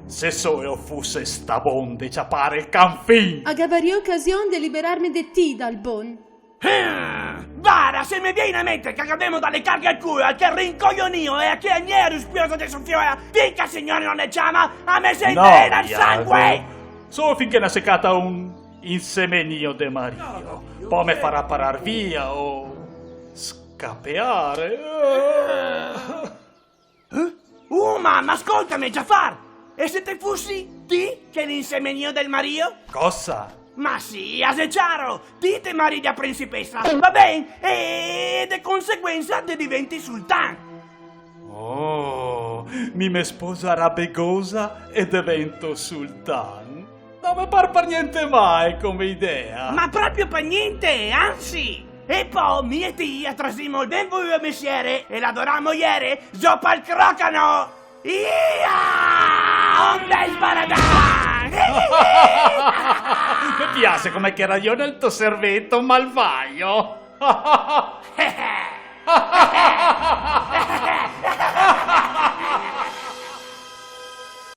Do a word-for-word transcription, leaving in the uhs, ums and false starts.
Se so eo fuse sta bon de ciapare el canfin! A gavarìa ocasion de liberarme de ti, Dalbon. Ah, vara, se me vien in mente che gavemo da lecarghe el culo a quel rincoglionìo e a quela gnera ruspiosa de so fiola, finché el Signore no ne ciama, a me se invelena el sangue! Solo finché no se cata un insemenìo de marìo. Po me farà parar via o scapeare. Eh? Uh, ma, ma scoltame, Jafar! E se te fusi ti che l'insemenìo del marìo? Cosa? Ma sì, a xe ciaro! Ti te maridi a principesa, va ben? E de conseguensa te diventi sultan. Oh, mi me sposo a Rabegosa e devento sultan? No me par par gnente mae come idea. Ma proprio par gnente, ansi! E po mi e ti a trasimo el ben voluo mesiere e l'adorà moiere zo pal crocano! Ia! Onde sbaradan! Me piase come che ragiona el to serveto malvaio.